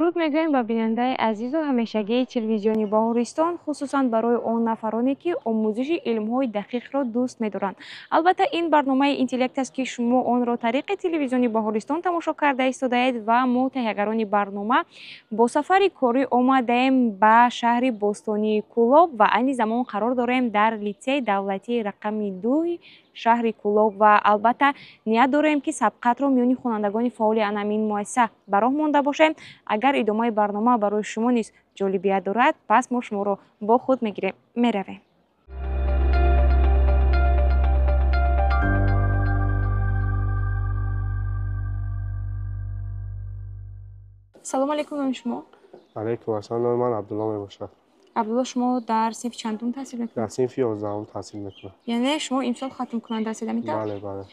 Дуруд мегӯем ба бинандаи азизу ҳамешагии телевизиони Баҳористон, хусусан барои он нафароне, ки омӯзиши илмҳои дақиқро дӯст медоранд. Албатта, ин барномаи Интеллект аст, ки шумо онро тариқи телевизиони Баҳористон тамошо карда истодаед ва мо таҳиягарони барнома бо сафари корӣ омадаем ба шаҳри бостонии Кӯлоб ва айни замон қарор дорем дар литсейи давлатии рақами 2 шаҳри Кӯлоб ва албатта ният дорем, ки сабқатро миёни хонандагони фаъоли анамин муассиса ба роҳ монда бошем. Агар идомаи барнома барои шумо низ ҷолибият дорад, пас мо шуморо бо худ мегирем. Меравем. Салом алейкум, номи шумо? Алейкум ассалом, номи ман Абдулло мебошад. Абдулло, шумо дар синфи чандум таҳсил мекунед? Дар синфи 11 таҳсил мекунам. Яъне шумо имсол хатмкунанда ҳастед, ҳамин тавр? Бале, бале.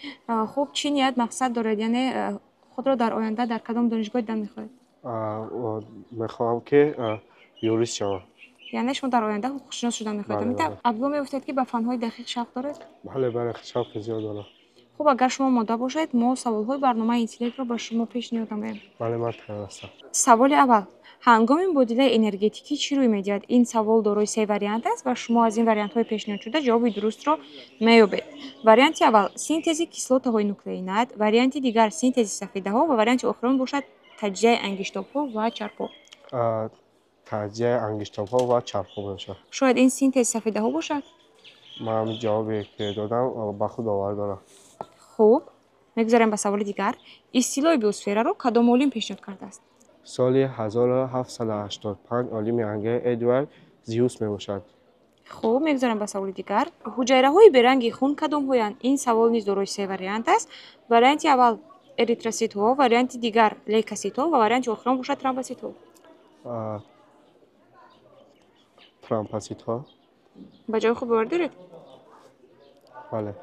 Хуб, чӣ ният мақсад доред? Яъне худро дар оянда дар кадом донишгоҳ дидан мехоҳед? Мехоҳам, ки юрист шавам. Яъне шумо дар оянда ҳуқуқшинос шудан мехоҳед, ҳамин тавр? Абдулло, мегуфтед, ки ба фанҳои дақиқ шавқ доред? Бале, бале, шавқи зиёд дорам. Хуб, агар шумо омода бошед, мо саволҳои барномаи Интеллектро ба шумо пешниҳод намоем. Бале, ман тайёр ҳастам. Саволи аввал. Ҳангоми мубодилаи энергетикӣ чӣ рӯй медиҳад? Ин савол дорои се вариант аст ва шумо аз ин вариантҳои пешниҳодшуда ҷавоби дурустро меёбед. Варианти аввал синтези кислотаҳои нуклеинат, варианти дигар синтези сафедаҳо ва варианти охирон бошад таҷзияи ангиштобҳо ва чарбҳо. Таҷзияи ангиштобҳо ва чарбҳо мебошад. Шояд ин синтези сафедаҳо бошад? Ман ҷавобе ки додам ба худ бовар дорам. Хуб, мегузарем ба саволи дигар. Истилоҳи биосфераро кадом олим пешниҳод кардааст? Соли 1785 олими англия Эдвард Зиус мебошад. Хуб, мегузарем ба саволи дигар. Ҳуҷайраҳои беранги хун кадомҳоянд? Ин савол низ дорои се вариант аст. Варианти аввал эритроситҳо, варианти дигар лейкоситҳо ва варианти охирон бошад тромбоситҳо. Тромбоситҳо. Ба ҷои худ бовар доред? Бале.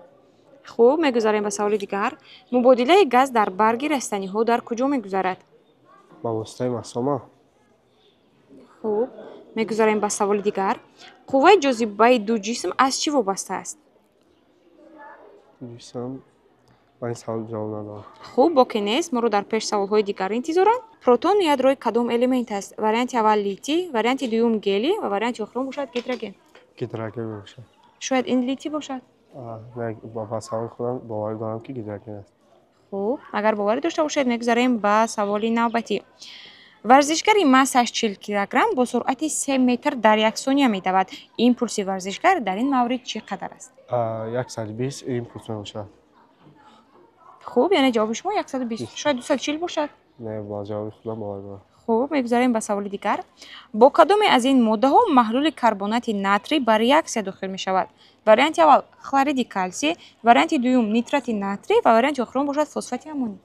Хуб, мегузарем ба саволи дигар. Мубодилаи газ дар барги растаниҳо дар куҷо мегузарад? Ба воситаи масома. Хуб, мегузарем ба саволи дигар. Қувваи ҷозибаи ду ҷисм аз чӣ вобаста аст? Ҷисм ба ин савол ҷавоб надорам. Хуб, боке нест, моро дар пеш саволҳои дигар интизоранд. Протон ядрои кадом элемент аст? Варианти аввал литий, варианти дуюм гелий ва варианти охирон бошад гидроген. Гидроген мебошад. Шояд ин литий бошад? Не, ба саволи худам боварӣ дорам, ки гидроген аст. Хуб, агар боварӣ дошта бошед, мегузарем ба саволи навбатӣ. Варзишгари массаш 40 килограмм бо суръати 3 метр дар як сония медавад. Импулси варзишгар дар ин маврид чӣ қадар аст? 120 импулс мебошад. Хуб, яъне ҷавоби шумо 120. Шояд 240 бошад? Не, ба ҷавоби худам бовар дорам. Хуб, мегузарем ба саволи дигар. Бо кадоме аз ин моддаҳо маҳлули карбонати натрий ба реаксия дохил мешавад? Варианти аввал хлориди калсий, варианти дуюм нитрати натрий ва варианти охирон бошад фосфати аммоний.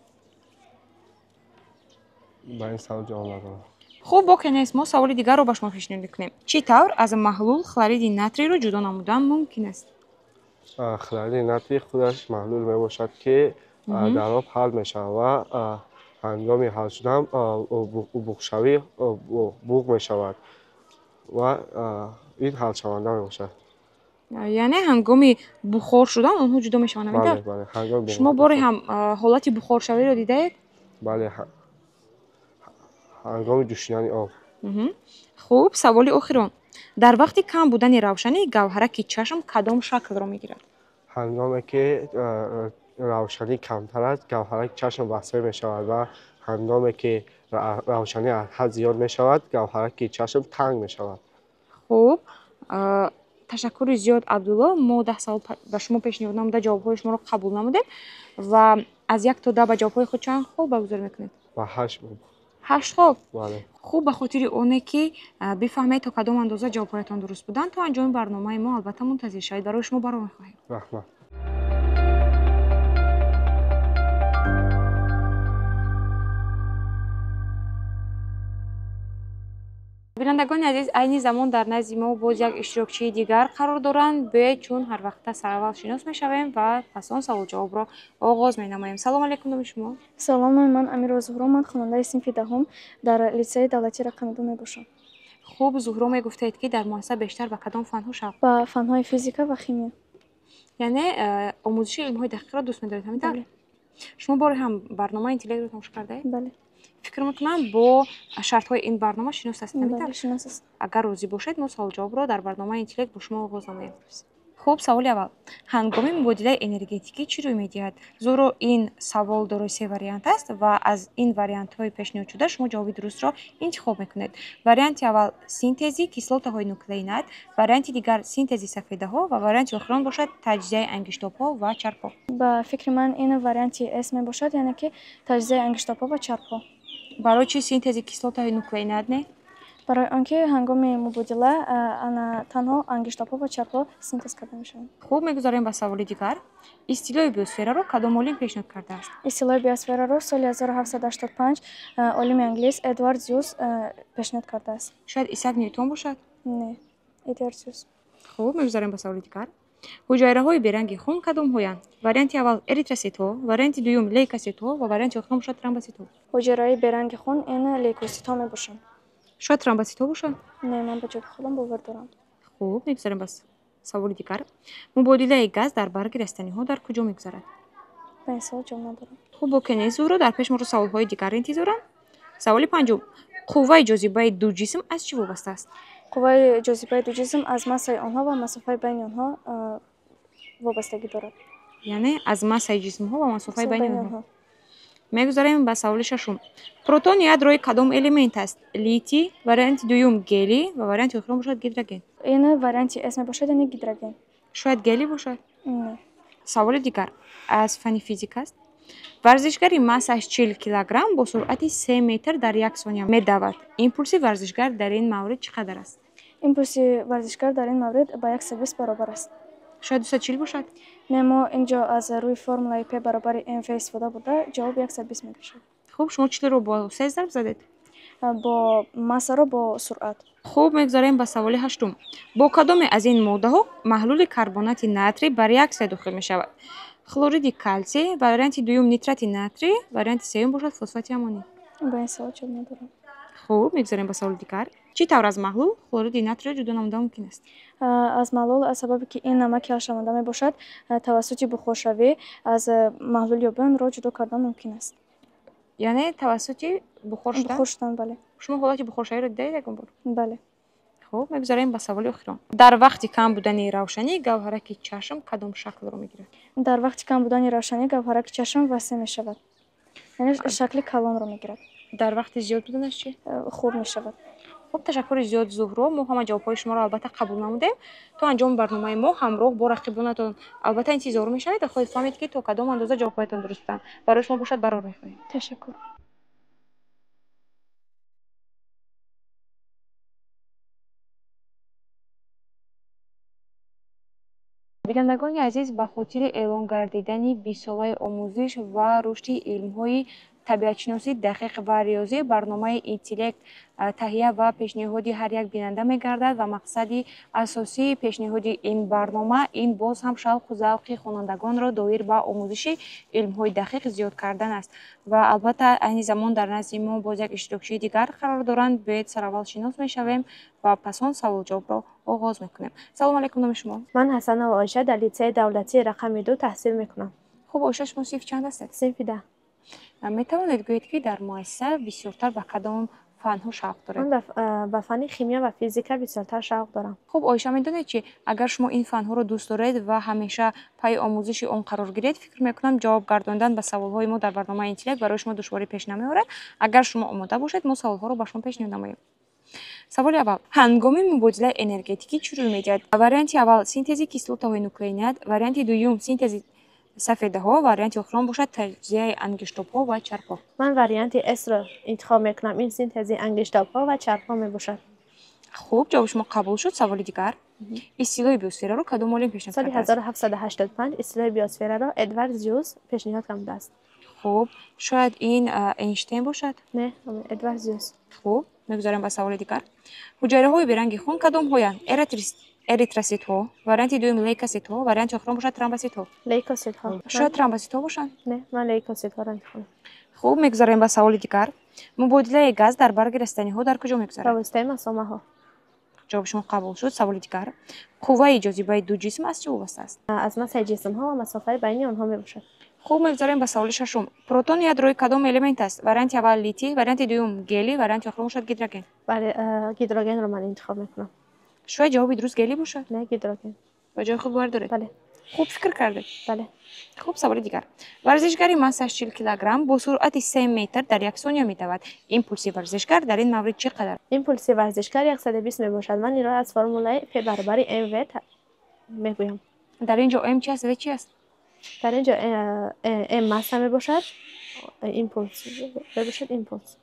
Ба ин савол ҷавоб надорам. Хуб, боке нест, мо саволи дигарро ба шумо пешниҳод мекунем. Чӣ тавр аз маҳлул хлориди натрийро ҷудо намудан мумкин аст? Хлориди натрий худаш маҳлул мебошад, ки дар об ҳал мешавад ва ҳангоми ҳал шудан буғшавӣ буғ мешавад ва ин ҳалшаванда мебошад. Яъне ҳангоми бухор шудан онҳо ҷудо мешаванд, ҳамин тавр? Бале, бале, ҳангоми буғ Шумо боре ҳам ҳолати бухоршавиро дидаед? Бале, ҳангоми ҷӯшидани об. Хуб, саволи охирон. Дар вақти кам будани равшанӣ гавҳараки чашм кадом шаклро мегирад? Ҳангоме ки равшанӣ камтар аст, гавҳараки чашм васеъ мешавад ва ҳангоме ки равшанӣ аз ҳад зиёд мешавад, гавҳараки чашм танг мешавад. Хуб, ташаккури зиёд, Абдулло. Мо 10 савол ба шумо пешниҳод намуда, ҷавобҳои шуморо қабул намудем ва аз 1 то 10 ба ҷавобҳои худ чанд хол баргузорӣ мекунед? Ба 8. 8 хол? Бале. Хуб, ба хотири оне ки бифаҳмед то кадом андоза ҷавобҳоятон дуруст буданд, то анҷоми барномаи мо албатта мунтазир шавед. Барои шумо барор мехоҳем. Раҳмат. Бинандагони азиз, айни замон дар назди мо боз як иштирокчии дигар қарор доранд. Биёед, чун ҳар вақта сараввал шинос мешавем ва пас он саволҷавобро оғоз менамоем. Салом алейкум, номи шумо? Салом, номи ман Амирова Зуҳро, ман хонандаи синфи 10 дар литсейи давлатии рақами 2 мебошам. Хуб, Зуҳро, мегуфтед, ки дар муассиса бештар ба кадом фанҳо шавқ? Ба фанҳои физика ва химия. Яъне омӯзиши илмҳои дақиқро дӯст медоред, ҳамин тавр? Бале. Шумо боре ҳам барномаи Интеллектро тамошо кардаед? Бале. Фикр мекунам, бо шартҳои ин барнома шинос ҳастед. Бале, шинос ҳастам. Агар розӣ бошед, мо саволҷавобро дар барномаи Интеллект бо шумо оғоз намоем. Хуб, саволи аввал: ҳангоми мубодилаи энергетикӣ чӣ рӯй медиҳад? Зӯро, ин савол дорои се вариант аст ва аз ин вариантҳои пешниҳодшуда шумо ҷавоби дурустро интихоб мекунед. Варианти аввал: синтези кислотаҳои нуклеинат, варианти дигар: синтези сафедаҳо ва варианти охирон бошад таҷзияи ангиштобҳо ва чарбҳо. Ба фикри ман, ин варианти С мебошад, яъне ки таҷзияи ангиштобҳо ва чарбҳо. Барои чӣ синтези кислотаҳои нуклеинат не? Барои он ки ҳангоми мубодила ана танҳо ангиштобҳо ва чарбҳо синтез карда мешаванд. Хуб, мегузарем ба саволи дигар. Истилоҳи биосфераро кадом олим пешниҳод кардааст? Истилоҳи биосфераро соли 1785 олими англис Эдвард Зюс пешниҳод кардааст. Шояд Исаак Ньютон бошад? Не, Эдвард Зюс. Хуб, мегузарем ба саволи дигар. Ҳуҷайраҳои беранги хун кадомҳоянд? Варианти аввал: эритроситҳо, варианти дуюм: лейкоситҳо ва варианти охирон бошад тромбоситҳо. Ҳуҷайраҳои беранги хун ин лейкоситҳо мебошанд. Шояд тромбоситҳо бошанд? Не, ман ба ҷавоби худам бовар дорам. Хуб, мегузарем ба саволи дигар. Мубодилаи газ дар барги растаниҳо дар куҷо мегузарад? Ба ин савол ҷавоб надорам. Хуб, боке нест, Зуҳро, дар пеш моро саволҳои дигар интизоранд. Саволи панҷум: қувваи ҷозибаи ду ҷисм аз чӣ вобаста аст? Қувваи ҷозибаи ду ҷисм аз массаи онҳо ва масофаи байни онҳо вобастагӣ дорад. Яъне аз массаи ҷисмҳо ва масофаи байни онҳо. Мегузарем ба саволи шашум. Протон ядрои кадом элемент аст? Литий, варианти дуюм гелий ва варианти охирон бошад гидроген. Ин варианти С мебошад, яъне гидроген. Шояд гелий бошад? Не. Саволи дигар аз фанни физика аст. Варзишгари массааш 40 килограмм бо суръати 3 метр дар як сония медавад. Импулси варзишгар дар ин маврид чӣ қадар аст? Импулси варзишгар дар ин маврид ба 120 баробар аст. Шояд 240 бошад? Не, мо ин ҷо аз рӯи формулаи П баробари МВ истифода бурда, ҷавоб 120 мебошад. Хуб, шумо чилро бо се зарб задед? Бо массаро бо суръат. Хуб, мегузарем ба саволи ҳаштум. Бо кадоме аз ин моддаҳо маҳлули карбонати натрий ба реаксия дохил мешавад? Хлориди калсий, варианти дуюм нитрати натрий, варианти сеюм бошад фосфати аммоний. Ба ин савол ҷавоб надорам. Хуб, мегузарем ба саволи дигар. Чӣ тавр аз маҳлул хлориди натриро ҷудо намуда мумкин аст? Аз маҳлул, аз сабабе ки ин намаки ҳалшаванда мебошад, тавассути бухоршавӣ аз маҳлули обӣ онро ҷудо кардан мумкин аст. Яъне тавассути бухор шудан? Бухор шудан, бале. Шумо ҳолати бухоршавиро дидаед ягон бор? Бале. Хуб, мегузарем ба саволи охирон. Дар вақти кам будани равшанӣ гавҳараки чашм кадом шаклро мегирад? Дар вақти кам будани равшанӣ гавҳараки чашм васеъ мешавад, яъне шакли калонро мегирад. Дар вақти зиёд буданаш чӣ? Хурд мешавад. Хуб, ташаккури зиёд, Зуҳро. Мо ҳама ҷавобҳои шуморо албатта қабул намудем. То анҷоми барномаи мо ҳамроҳ бо рақибонатон албатта интизор мешавед ва хоҳед фаҳмед, ки то кадом андоза ҷавобҳоятон дуруст буданд. Барои шумо бошад барор мехоҳем. Ташаккур. Бинандагони азиз, ба хотири эълон гардидани 20-солаи омӯзиш ва рушди илмҳои табиатшиносӣ, дақиқ ва риёзӣ барномаи Интеллект таҳия ва пешниҳоди ҳар як бинанда мегардад ва мақсади асосии пешниҳоди ин барнома ин боз ҳам шавқу завқи хонандагонро доир ба омӯзиши илмҳои дақиқ зиёд кардан аст. Ва албатта, айни замон дар назди мо боз як иштирокчии дигар қарор доранд. Биёед, сараввал шинос мешавем ва пас он саволҷавобро оғоз мекунем. Салому алайкум, номи шумо? Ман Ҳасанова Оиша, дар литсеи давлатии рақами 2 таҳсил мекунам. Хуб, Оиша, шумо синфи чанд ҳастед? Синфи 10. Метавонед гӯед, ки дар муассиса бисёртар ба кадом фанҳо шавқ доред? Ман ба фанни химия ва физика бисёртар шавқ дорам. Хуб, Оиша, медонед чи, агар шумо ин фанҳоро дӯст доред ва ҳамеша пайи омӯзиши он қарор гиред, фикр мекунам, ҷавоб гардондан ба саволҳои мо дар барномаи Интеллект барои шумо душворӣ пеш намеорад. Агар шумо омода бошед, мо саволҳоро ба шумо пешниҳод намоем. Саволи аввал: ҳангоми мубодилаи энергетикӣ чӣ рӯй медиҳад? Варианти аввал синтези кислотаҳои нуклеинат, варианти дуюм синтези сафедаҳо, варианти охирон бошад таҷзияи ангиштобҳо ва чарбҳо. Ман варианти С-ро интихоб мекунам. Ин синтези ангиштобҳо ва чарбҳо мебошад. Хуб, ҷавоби шумо қабул шуд. Саволи дигар: истилоҳи биосфераро кадом олим пешниҳод Соли кардааст? 1785 истилоҳи биосфераро Эдвард Зюс пешниҳод кардааст. Хуб, шояд ин Эйнштейн бошад? Не, Эдвард Зюс. Хуб, мегузарем ба саволи дигар. Ҳуҷайраҳои беранги хун кадомҳоянд? Эритроситҳо, варианти дуюм лейкоситҳо, варианти охирон бошад тромбоситҳо. Лейкоситҳо. Шояд тромбоситҳо бошанд? Не, ман лейкоситҳоро интихоб мекунам. Хуб, мегузарем ба саволи дигар. Мубодилаи газ дар барги растаниҳо дар куҷо Ба мегузарад? воситаи масомаҳо. Ҷавоби шумо қабул шуд. Саволи дигар: қувваи ҷозибаи ду ҷисм аз чӣ вобаста аст? Аз массаи ҷисмҳо ва масофаи байни онҳо мебошад. Хуб, мегузарем ба саволи шашум. Протон ядрои кадом элемент аст? Варианти аввал литий, варианти дуюм гелий, варианти охирон бошад гидроген. Бале, гидрогенро ман интихоб мекунам. Шояд ҷавоби дуруст гелий бошад? Не, гидроген. Ба ҷои худ бовар доред? Бале. Хуб фикр кардед? Бале. Хуб, саволи дигар. Варзишгари массаш 40 килограмм бо суръати 3 метр дар як сония метавад. Импулси варзишгар дар ин маврид чӣ қадар? Импулси варзишгар 120 мебошад. Ман инро аз формулаи P баробари mv мегӯям. Дар ин ҷо m чи аст, v чи аст? Дар ин ҷо m масса мебошад, импулс мебошад импулс.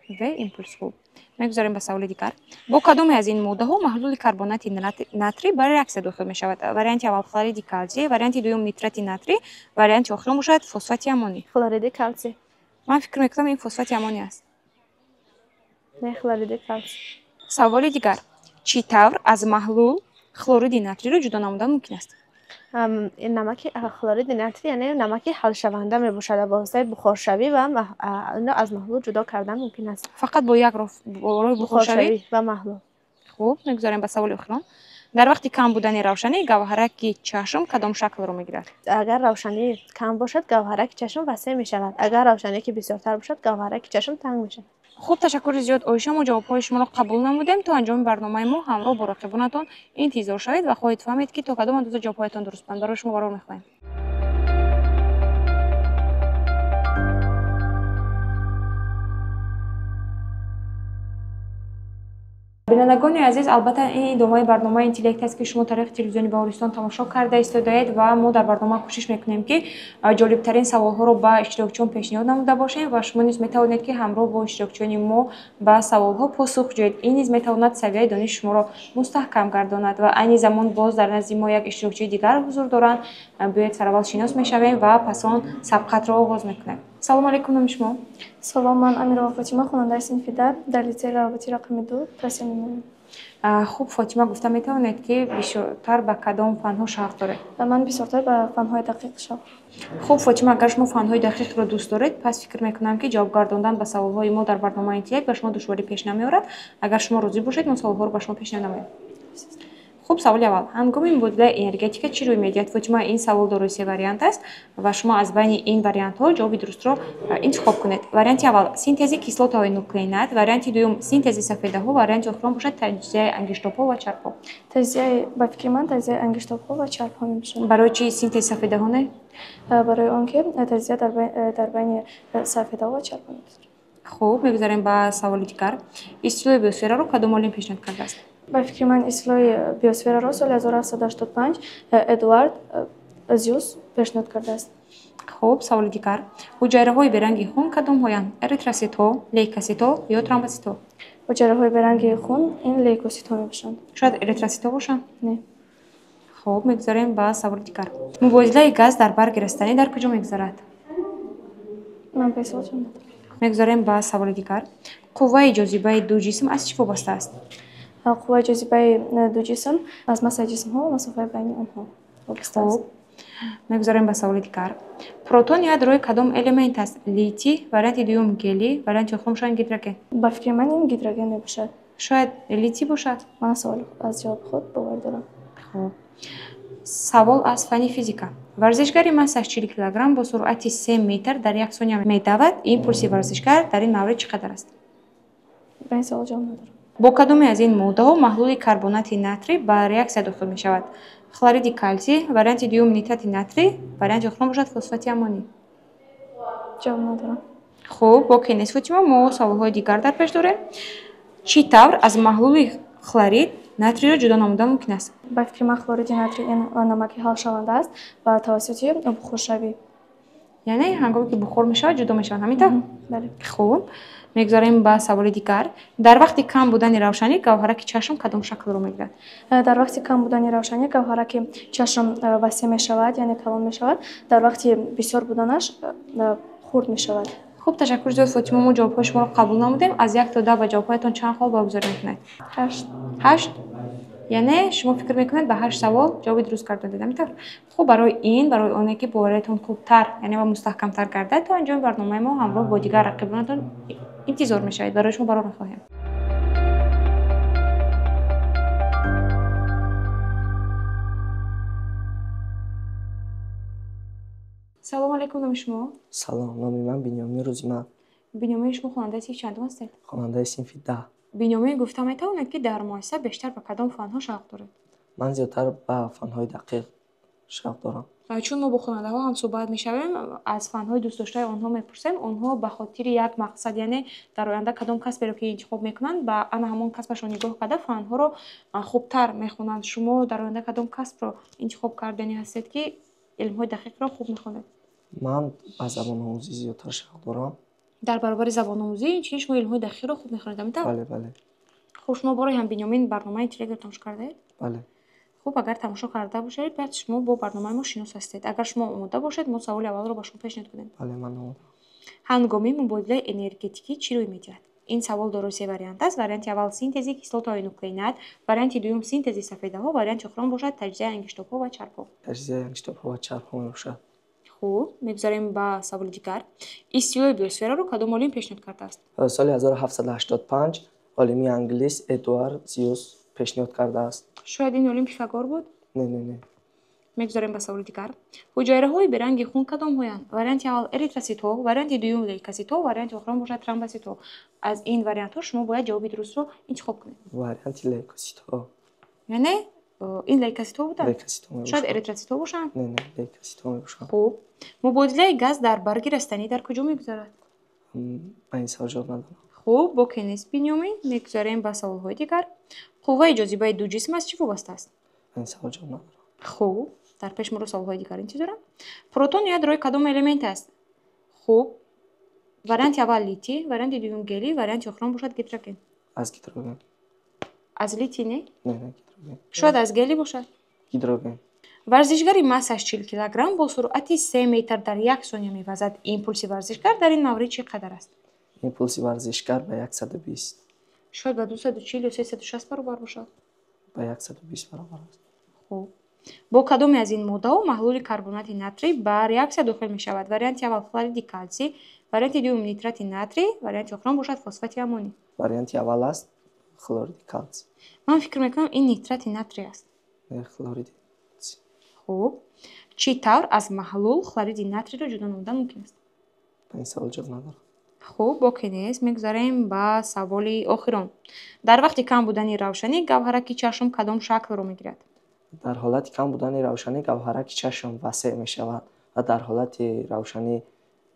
В импулс. Хуб. Мегузарем ба саволи дигар. Бо кадоме аз ин моддаҳо маҳлули карбонати натрий ба реаксия дохил мешавад? Варианти аввал хлориди калсий, варианти дуюм нитрати натрий, варианти охирон бошад фосфати аммоний. Хлориди калсий. Ман фикр мекунам ин фосфати аммоний аст. Не, хлориди калсий. Саволи дигар. Чӣ тавр аз маҳлул хлориди натрийро ҷудо намудан мумкин аст? Намаки хлориди натрий, яъне намаки ҳалшаванда мебошад. Ба воситаи бухоршавӣ ва инро аз маҳлул ҷудо кардан мумкин аст. Фақат бо як роҳ, бо роҳи бухоршавӣ ва маҳлул. Хуб, мегузарем ба саволи охирон. Дар вақти кам будани равшанӣ гавҳараки чашм кадом шаклро мегирад? Агар равшанӣ кам бошад, гавҳараки чашм васеъ мешавад. Агар равшанӣ ки бисёртар бошад, гавҳараки чашм танг мешавад. Хуб, ташаккури зиёд, Оиша. Мо ҷавобҳои шуморо қабул намудем. То анҷоми барномаи мо ҳамроҳ бо рақибонатон интизор шавед ва хоҳед фаҳмед, ки то кадом андоза ҷавобҳоятон дуруст буданд. Барои шумо барор мехоҳем. Бинандагони азиз, албатта ин идомаи барномаи интеллект аст, ки шумо тариқи телевизиони Баҳористон тамошо карда истодаед ва мо дар барнома кӯшиш мекунем, ки ҷолибтарин саволҳоро ба иштирокчиён пешниҳод намуда бошем ва шумо низ метавонед, ки ҳамроҳ бо иштирокчиёни мо ба саволҳо посух ҷӯед. Ин низ метавонад савияи дониши шуморо мустаҳкам гардонад ва айни замон боз дар назди мо як иштирокчии дигар ҳузур доранд. Биёед сараввал шинос мешавем ва пас он сабқатро оғоз мекунем. Салому алайкум, номи шумо? Салом, ман Амирова Фотима, хонандаи синфи 10 дар литсеи давлатии рақами 2 таҳсил менамоям. Хуб, Фотима, гуфта метавонед, ки бисёртар ба кадом фанҳо шавқ доред? Ман бисёртар ба фанҳои дақиқ шавқ. Хуб, Фотима, агар шумо фанҳои дақиқро дӯст доред, пас фикр мекунам, ки ҷавоб гардондан ба саволҳои мо дар барномаи интеллект ба шумо душворӣ пеш намеорад. Агар шумо розӣ бошед, мо саволҳоро ба шумо пешниҳод намоем. Хуб, саволи аввал. Ҳангоми мубодилаи энергетика чӣ рӯй медиҳад? Фотима, ин савол дорои се вариант аст ва шумо аз байни ин вариантҳо ҷавоби дурустро интихоб кунед. Варианти аввал синтези кислотаҳои нуклеинат, варианти дуюм синтези сафедаҳо, варианти охирон бошад таҷзияи ангиштобҳо ва чарбҳо. Таҷзияи, ба фикри ман, таҷзияи ангиштобҳо ва чарбҳо мебошад. Барои чӣ синтези сафедаҳо не? Барои он ки таҷзия дар байни сафедаҳо ва чарбҳо мегузарад. Хуб, мегузарем ба саволи дигар. Истилоҳи биосфераро кадом олим пешниҳод кардааст? Ба фикри ман, истилоҳи биосфераро соли 1785 Эдуард Зюс пешниҳод кардааст. Хуб, саволи дигар. Ҳуҷайраҳои беранги хун кадомҳоянд? Эритроситҳо, лейкоситҳо ё тромбоситҳо? Ҳуҷайраҳои беранги хун ин лейкоситҳо мебошанд. Шояд эритроситҳо бошанд? Не. Хуб, мегузарем ба саволи дигар. Мубодилаи газ дар барги растанӣ дар куҷо мегузарад? Ман ба савол ҷавоб надорам. Мегузарем ба саволи дигар. Қувваи ҷозибаи ду ҷисм аз чӣ вобаста аст? Қувваи ҷозибаи ду ҷисм аз массаи ҷисмҳо ва масофаи байни онҳо вобаста аст. Хуб, мегузарем ба саволи дигар. Протон ядрои кадом элемент аст? Литий, варианти дуюм гелий, варианти охирон бошад гидроген. Ба фикри ман ин гидроген мебошад. Шояд литий бошад? Ман аз ҷавоби худ бовар дорам. Хуб. Савол аз фанни физика. Варзишгари массаш 40 килограмм бо суръати 3 метр дар як сония медавад. Импулси варзишгар дар ин маврид чӣ қадар аст? Ба ин савол ҷавоб надорам. Бо кадоме аз ин моддаҳо маҳлули карбонати натрий ба реаксия дохил мешавад? Хлориди калсий, варианти дуюм нитрати натрий, варианти охирон бошад фосфати аммоний. Ҷавоб надорам. Хуб, боке нест, Фотима, мо саволҳои дигар дар пеш дорем. Чӣ тавр аз маҳлули хлорид натрийро ҷудо намудан мумкин аст? Ба фикри ман, хлориди натрий ин намаки ҳалшаванда аст ва тавассути бухоршавӣ. Яъне ҳангоме ки бухор мешавад, ҷудо мешавад, ҳамин тавр? Бале. Хуб, мегузарем ба саволи дигар. Дар вақти кам будани равшанӣ гавҳараки чашм кадом шаклро мегирад? Дар вақти кам будани равшанӣ гавҳараки чашм васеъ мешавад, яъне калон мешавад. Дар вақти бисёр буданаш хурд мешавад. Хуб, ташаккур зиёд, Фотима, мо ҷавобҳои шуморо қабул намудем. Аз 1 то 10 ба ҷавобҳоятон чанд хол баргузорӣ мекунед? 8. 8? Яъне шумо фикр мекунед ба 8 савол ҷавоби дуруст гардонидед, ҳамин тавр? Хуб, барои ин, барои оне ки бовариятон хубтар, яъне ва мустаҳкамтар гардад, то анҷоми барномаи мо ҳамроҳ бо дигар рақибонатон интизор мешавед. Барои шумо барор мехоҳем. Салом алейкум, номи шумо? Салом, номи ман Бинёмин Рӯзимат. Бинёмин, шумо хонандаи синфи чандум ҳастед? Хонандаи синфи 10. Бинёмин, гуфта метавонед, ки дар муассиса бештар ба кадом фанҳо шавқ доред? Ман зиёдтар ба фанҳои дақиқ шавқ дорам. Чун мо бо хонандаҳо ҳамсӯҳбат мешавем, аз фанҳои дӯстдоштаи онҳо мепурсем, онҳо ба хотири як мақсад, яъне дар оянда кадом касберо ки интихоб мекунанд, ба ана ҳамон касбашон нигоҳ карда фанҳоро хубтар мехонанд. Шумо дар оянда кадом касбро интихоб кардани ҳастед, ки илмҳои дақиқро хуб мехонед? Ман ба забономӯзӣ зиёдтар шавқ дорам. Дар баробари забономӯзӣ инчунин шумо илмҳои дақиқро хуб мехонед, ҳамин тавр? Бале, бале. Хуб, шумо бори ҳам Бинёмин барномаи интеллектро тамошо кардаед? Бале. Хуб, агар тамошо карда бошед, баъд шумо бо барномаи мо шинос ҳастед. Агар шумо омода бошед, мо саволи аввалро ба шумо пешниҳод кунем. Бале, ман омодаам. Ҳангоми мубодилаи энергетикӣ чӣ рӯй медиҳад? Ин савол дорои се вариант аст. Варианти аввал синтези кислотаҳои нуклеинат, варианти дуюм синтези сафедаҳо, варианти охирон бошад таҷзияи ангиштобҳо ва чарбҳо. Таҷзияи ангиштобҳо ва чарбҳо мебошад. Хуб, мегузарем ба саволи дигар. Истилоҳи биосфераро кадом олим пешниҳод кардааст? Соли 1785 олими англис Эдуард Зюс пешниҳод кардааст. Шояд ин олим Пифагор буд? Не, не, не. Мегузарем ба саволи дигар. Ҳуҷайраҳои беранги хун кадомҳоянд? Варианти аввал эритроситҳо, варианти дуюм лейкоситҳо, варианти охирон бошад тромбоситҳо. Аз ин вариантҳо шумо бояд ҷавоби дурустро интихоб кунед. Варианти лейкоситҳо. Яъне ин лейкоситҳо буданд? Лейкоситҳо мебошанд. Шояд эритроситҳо бошанд? Не, не, лейкоситҳо мебошанд. Хуб, мубодилаи газ дар барги растанӣ дар куҷо мегузарад? Ман ин савол ҷавоб надорам. Хуб, боке нест, Бинёмин. Мегузарем ба саволҳои дигар. Қувваи ҷозибаи ду ҷисм аз чӣ вобаста аст? Ман ин савол ҷавоб надорам. Хуб, дар пеш моро саволҳои дигар интизорам. Протон ядрои кадом элемент аст? Хуб, варианти аввал литий, варианти дуюм гелий, варианти охирон бошад гидроген. Аз гидроген. Аз литий не? Не, не, гидроген. Шояд аз гелий бошад? Гидроген. Варзишгари массаш 40 килограмм бо суръати 3 метр дар як сония мевазад. Импулси варзишгар дар ин маврид чӣ қадар аст? Импулси варзишгар ба 120. Шояд ба 240 ё 360 баробар бошад? Ба 120 баробар аст. Хуб, бо кадоме аз ин моддаҳо маҳлули карбонати натрий ба реаксия дохил мешавад? Варианти аввал хлориди калсий, варианти дуюм нитрати натрий, варианти охирон бошад фосфати аммоний. Варианти аввал аст хлориди калсий. Ман фикр мекунам, ин нитрати натрий аст. Не, хлориди калсий. Хуб, чӣ тавр аз маҳлул хлориди натрийро ҷудо намудан мумкин аст? Ба ин савол ҷавоб надорам. Хуб, боке нест. Мегузарем ба саволи охирон. Дар вақти кам будани равшанӣ гавҳараки чашм кадом шаклро мегирад? Дар ҳолати кам будани равшанӣ гавҳараки чашм васеъ мешавад ва дар ҳолати равшанӣ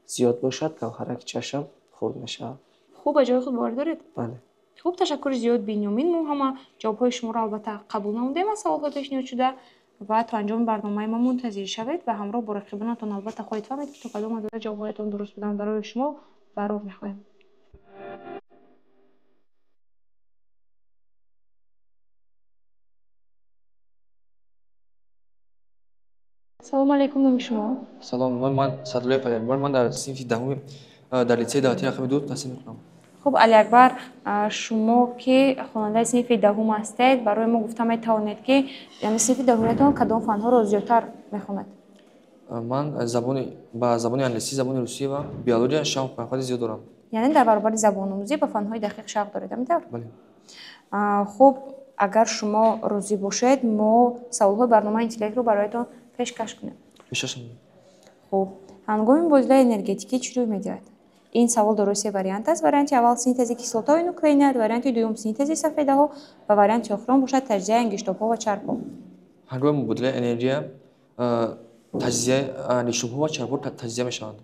зиёд бошад гавҳараки чашм хурд мешавад. Хуб, ба ҷои худ боварӣ доред? Бале. Хуб, ташаккури зиёд, Бинёмин. Мо ҳама ҷавобҳои шуморо албатта қабул намудем аз саволҳои пешниҳодшуда ва то анҷоми барномаи мо мунтазир шавед ва ҳамроҳ бо рақибонатон албатта хоҳед фаҳмид, ки то кадом андоза ҷавобҳоятон дуруст буданд. Барои шумо барор мехоҳем. Салом алейкум, номи шумо? Салом, ман Садуллоев Алиакбар, ман дар синфи 10 дар литсеи давлатии рақами 2 таҳсил мекунам. Хуб, Алиакбар, шумо ки хонандаи синфи 10 ҳастед, барои мо гуфта метавонед, ки яъне синфи даҳумиятон кадом фанҳоро зиёдтар мехонад? Ман ба забони англисӣ, забони русӣ ва биология шавқу рағбати зиёд дорам. Яъне дар баробари забономӯзӣ ба фанҳои дақиқ шавқ доред, ҳамин тавр? Бале. Хуб, агар шумо розӣ бошед, мо саволҳои барномаи интеллектро бароятон пешкаш кунем. Пешкаш кунем. Хуб, ҳангоми мубодилаи энергетикӣ чӣ рӯй медиҳад? Ин савол дорои се вариант аст. Варианти аввал синтези кислотаҳои нуклеинат, варианти дуюм синтези сафедаҳо ва варианти охирон бошад таҷзияи ангиштобҳо ва чарбҳо. Ҳангоми мубодилаи энергия таҷзияи ангиштобҳо ва чарбҳо таҷзия мешаванд.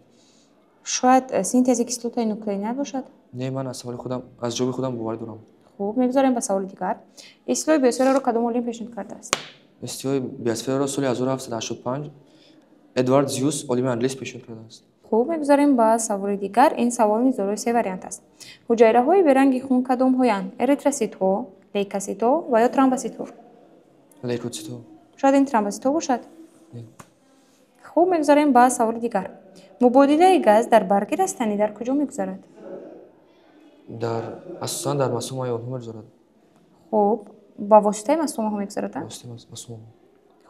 Шояд синтези кислотаи нуклеинат бошад? Не, ман аз саволи худам, аз ҷавоби худам боварӣ дорам. Хуб, мегузарем ба саволи дигар. Истилоҳи биосфераро кадом олим пешниҳод кардааст? Истилоҳи биосфераро соли 1785 Эдвард Зюс, олими англис, пешниҳод кардааст. Хуб, мегузарем ба саволи дигар. Ин савол низ дорои се вариант аст. Ҳуҷайраҳои беранги хун кадомҳоянд? Эритроситҳо, лейкоситҳо ва ё тромбоситҳо? Лейкоцитҳо. Шояд ин тромбоситҳо бошад? Не. Хуб, мегузарем ба саволи дигар. Мубодилаи газ дар барги растанӣ дар куҷо мегузарад? Асосан дар масомаи онҳо мегузарад. Хуб, ба воситаи масомаҳо мегузарад, а? Ба воситаи масомаҳо.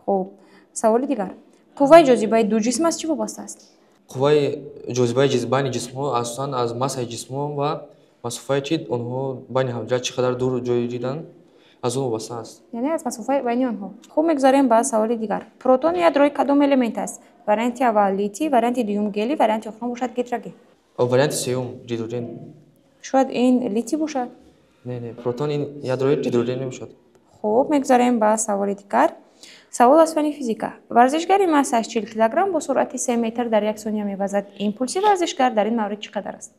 Хуб, саволи дигар. Қувваи ҷозибаи ду ҷисм аз чӣ вобаста аст? Қувваи ҷозибаи байни ҷисмҳо асосан аз массаи ҷисмҳо ва масофае, ки онҳо байни ҳамдигар чӣ қадар дур ҷой гиранд, аз он вобаста аст. Яъне аз масофаи байни онҳо. Хуб, мегузарем ба саволи дигар. Протон ядрои кадом элемент аст? Варианти аввал литий, варианти дуюм гелий, варианти охирон бошад гидроген. Варианти сеюм гидроген. Шояд ин литий бошад? Не, не, протон ин ядрои гидроген мебошад. Хуб, мегузарем ба саволи дигар. Савол аз фанни физика. Варзишгари массааш 40 килограмм бо суръати 3 метр дар як сония мевазад. Импулси варзишгар дар ин маврид чӣ қадар аст?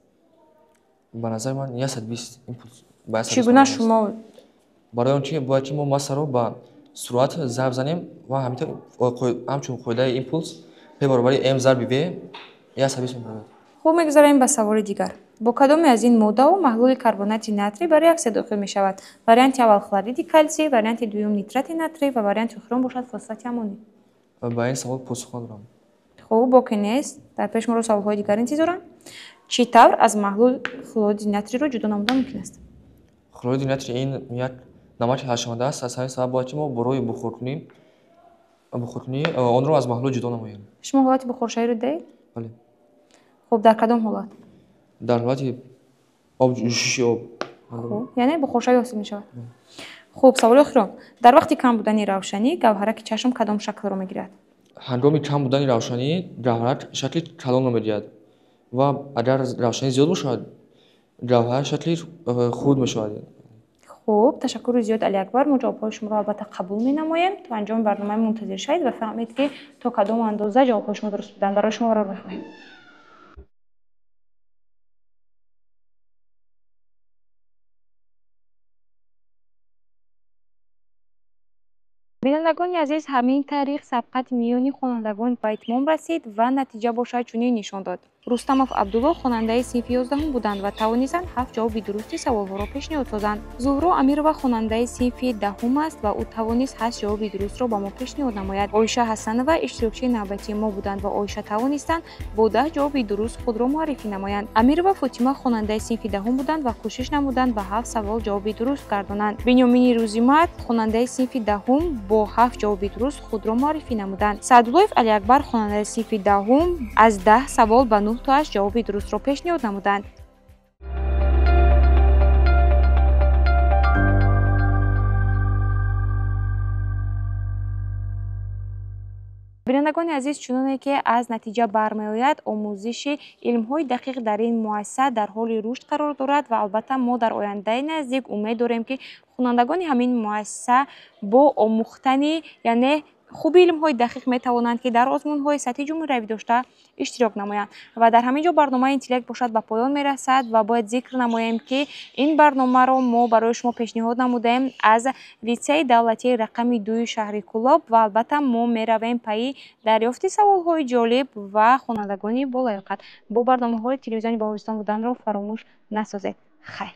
Ба назари ман 120 импулс. Чӣ гуна шумо? Барои он чи бояд ки мо массаро ба суръат зарб занем ва ҳамчун қоидаи импулс p баробари m зарби v 120 мебарояд. Хуб, мегузарем ба саволи дигар. Бо кадоме аз ин моддаҳо маҳлули карбонати натрий ба реаксия дохил мешавад? Варианти аввал хлориди калсий, варианти дуюм нитрати натрий ва варианти охирон бошад фосфати аммоний. Ба ин савол посух надорам. Хуб, боке нест. Дар пеш моро саволҳои дигар интизоранд. Чӣ тавр аз маҳлул хлориди натриро ҷудо намудан мумкин аст? Хлориди натрий ин як намаки ҳалшаванда аст. Аз ҳамин сабаб бояд ки мо барои бухоркунӣ онро аз маҳлул ҷудо намоем. Шумо ҳолати бухоршавиро дидаед? Бале. Хуб, дар кадом ҳолат? Дар ҳолати об, ҷӯшиши об. Хуб, яъне бухоршавӣ ҳосил мешавад. Хуб, саволи охирон. Дар вақти кам будани равшанӣ гавҳараки чашм кадом шаклро мегирад? Ҳангоми кам будани равшанӣ гавҳарак шакли калонро медиҳад ва агар равшанӣ зиёд бошад, гавҳарак шакли хурд мешавад. Хуб, ташаккури зиёд, Алиакбар. Мо ҷавобҳои шуморо албатта қабул менамоем. То анҷоми барномаи мунтазир шавед ва фаҳмед, ки то кадом андоза ҷавобҳои шумо дуруст буданд. Барои шумо барор мехоҳем. Бинандагони азиз, ҳамин тариқ сабқати миёни хонандагон ба итмом расид ва натиҷа бошад чунин нишон дод. Рустамов Абдулло хонандаи синфи 11 буданд ва тавонистанд 7 ҷавоби дурусти саволҳоро пешниҳод созанд. Зуҳро Амирова хонандаи синфи 10 аст ва ӯ тавонист 8 ҷавоби дурустро ба мо пешниҳод намояд. Оиша Ҳасанова иштирокчии навбатии мо буданд ва Оиша тавонистанд бо 10 ҷавоби дуруст худро муаррифӣ намоянд. Амирова Фотима хонандаи синфи 10 буданд ва кӯшиш намуданд ба 7 савол ҷавоби дуруст гардонанд. Бинёмини Рӯзимат хонандаи синфи 10 бо 7 ҷавоби дуруст худро муаррифӣ намуданд. Саъдуллоев Алиакбар хонандаи синфи 10 аз 10 савол ба 9 тоаш ҷавоби дурустро пешниҳод намуданд. Бинандагони азиз, чуноне ки аз натиҷа бармеояд, омӯзиши илмҳои дақиқ дар ин муассиса дар ҳоли рушд қарор дорад ва албатта мо дар ояндаи наздик умед дорем, ки хонандагони ҳамин муассиса бо омӯхтани, яъне хуби илмҳои дақиқ метавонанд, ки дар озмунҳои сатҳи ҷумҳуриявӣ дошта иштирок намоянд. Ва дар ҳамин ҷо барномаи интеллект бошад ба поён мерасад ва бояд зикр намоем, ки ин барномаро мо барои шумо пешниҳод намудаем аз литсейи давлатии рақами 2 шаҳри Кӯлоб ва албатта мо меравем пайи дарёфти саволҳои ҷолиб ва хонандагони болаёқат. Бо барномаҳои телевизиони Баҳористон буданро фаромӯш насозед. Хайр.